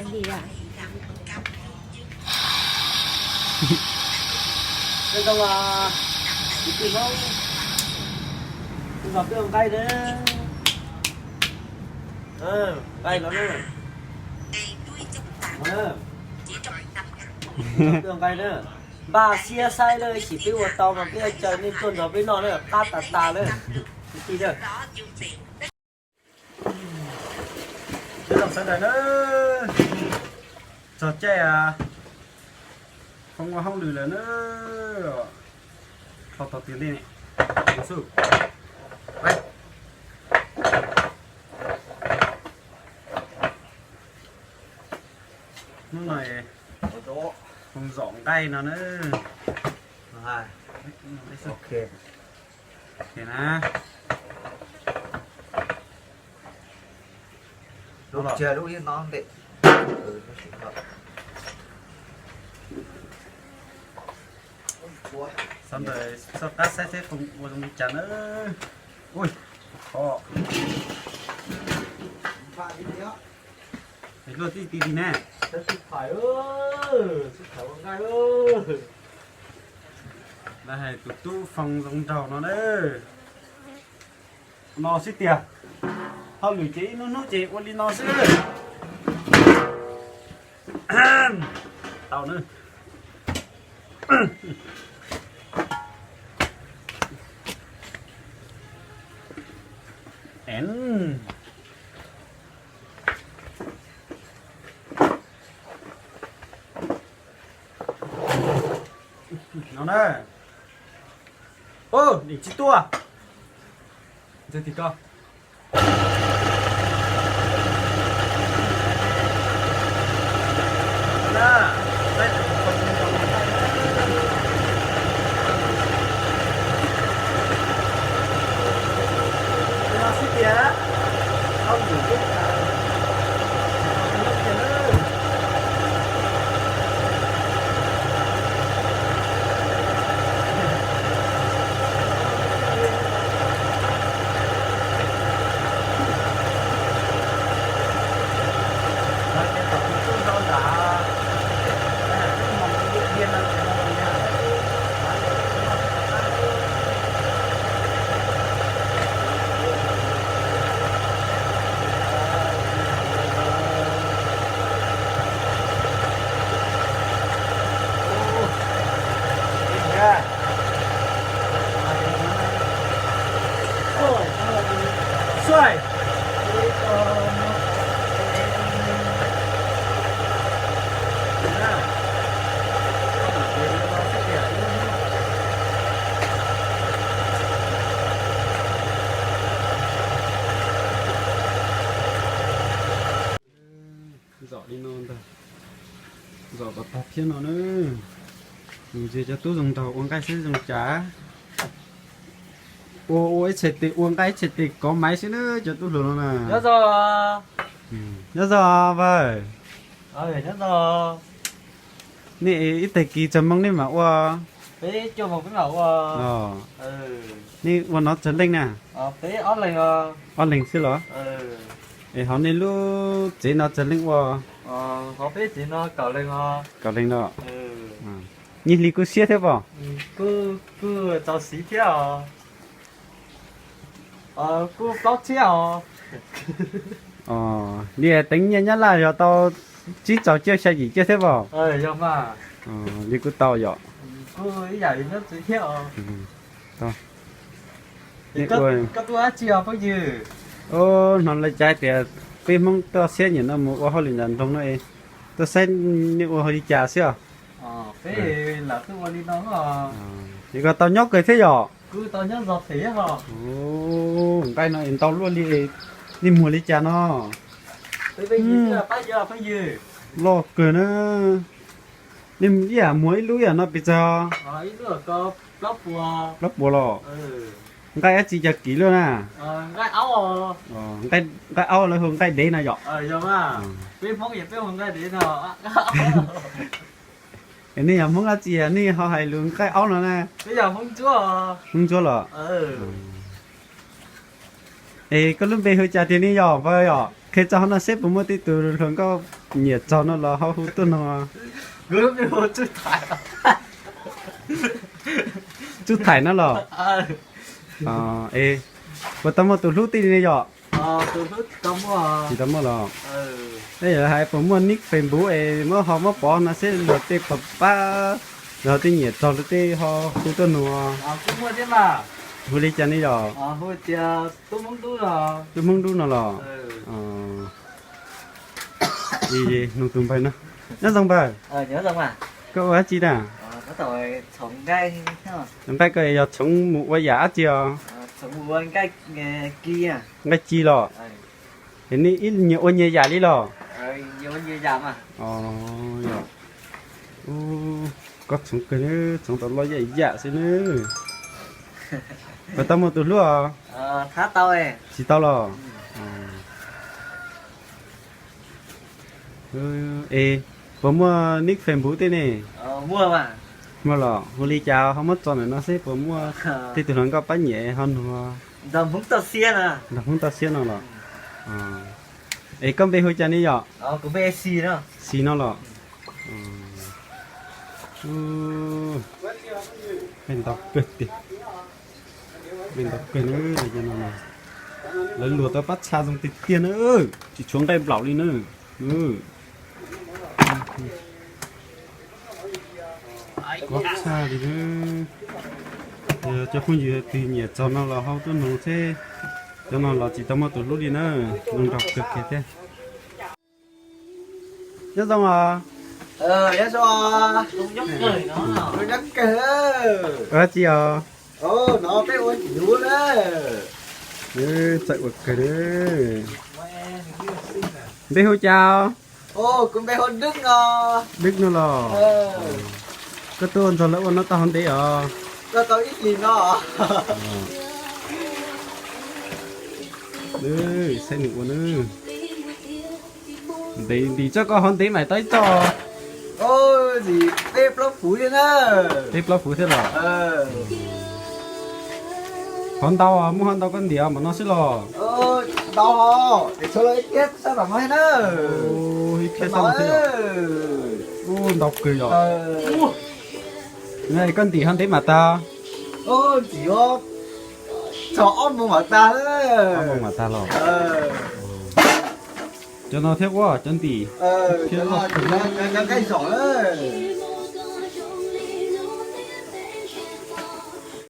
Peb tau, kwv tij Hmoob, tus zos peb ua nqaij na. Nqaij no na. Tus zos peb ua nqaij na. Npaj siab saib na, sim peb ua tau mas peb yuav caw nej tuaj nrog peb noj na, qab tas tas na. Kwv tij na. Peb los sawv daws na, txog caij, a, Foob ua hauj lwm lawm na. Kho tau tiag li ne. Xu. Hnub no Foob zom nqaij no na. Ok na. Lub, lub no ntej. Sawv daws soj qab saib seb Foob ua zoo li cas na. Ui, khov. Luaj tij ti ti ne. Lawv hais tus tub Foob zoo nraug no na. No xwb tiag. Hauj lwm ces ib hnub hnub ces ua li no xwb. Tau na. No na. Nim tsis tuaj. Ntxwg tim ko. Zom li no ntag. Zom kom tag thiab no na. Mus ntsia cov tub zoo nraug ua nqaij xwb zoo cas. Ua ua ib txhais tes ua nqaij ib txhais tes kov maiv xwb na cov tub hluas no na. Nyob zoo. Nyob zoo vawg. Nej ib tag kis tsawg moos nej mam ua? Nej ua nov tsawg leej na? Ob leeg xwb los? Es hauv nej lub tsev no tsawg leej ua? Kaum leej no. Nyiaj hli kuj siab thiab pob? Li teev nyiaj Nyab Laj yog tau tsib rau ciaj xya yim ciaj thiab pob? Li kuj tau yom. Hnov lawv cav tias peb Hmoob toj siab nyiam no mus ua hauj lwm nram nroog no es tuaj saib nej ua hauj li cas xwb os. Es koj tau nyob kawg thiab yom? Nqaij no es ntau luaj li, nej muag li cas no? Loj kawg na. Nej ib yam muag ib lub yam no pes tsawg? Plaub puas los? Nqaij dab tsi cov kiv luaj na? Nqaij aub lawv hu nqaij dev no yom? Es nej yog Hmoob dab tsi nej ho hais lus nqaij aub no na? Hmoob Ntsuab los? Es koj lub npe hu cas tiag nej yog npawg yom? Qhia txog qhov no seb puas muaj tej tus hluas nkauj nyiam txog no los ho hu tuaj nug. Tsub Thaim no los? Es puas tau muaj tus hlub tej li ne yom? Tsis tau muaj los? Es yog hais puas muaj nick Facebook es muab ho muab pov no seb luag tej puas pab, luag tej nyiam txog luag tej ho hu tuaj nug. Hu li cas ne yom? Tub Hmoob Dub no los? Nug tus npawg no. Nyob zoo npawg. Koj ua dab tsi na? Nqaij koj yog txhoov mus ua yam dab tsi os? Nqaij ci los? Es nej ib nyias ua nyias yam li los? Koj txhoov kawg, txhoov tau loj yam yam xwb na. Puas tau muaj tus hlub os? Tsis tau los? Es puas muaj nick Facebook tej ne? Muaj los? Hu li cas ho muab tso ntawm no seb puas muaj tej tus hluas nkauj pab nyiam ho nug. Nrog Hmoob toj siab no los? Es koj npe hu cas ne yom? Xis no los? Ntau kawg tiag. Ntau kawg na. Lawv luag tau pab txha zoo tiag tiag na. Tsis tshuav nqaij nplaum li na. Kob tshaj li na. Cov phooj ywg twg nyiam txog no los ho tuaj nug seb. Cov no los tsis tau muaj tus hlub li na. Zoo nraug kawg kiag thiab. Nyob zoo os. Ua dab tsi os? Txawm ua kawg. Npe hu cas? Dwb no los? Koj tuaj nrog lawv ua no tau hov ntev os? Saib nws ua na. Ntev ntim tso koj hov ntev mas tau ib txoj. Peb plaub puv thiab los? Hov ntau, muaj hov ntau koj ntim mas no xwb los? Ib phiab xwb los? Ntau kawg yom. Koj ntim hov ntev mas tag? Txog ob moos mas tag. Ob moos mas tag los? Cov no thiab ua cov ntim. Ib phiab loj kawg.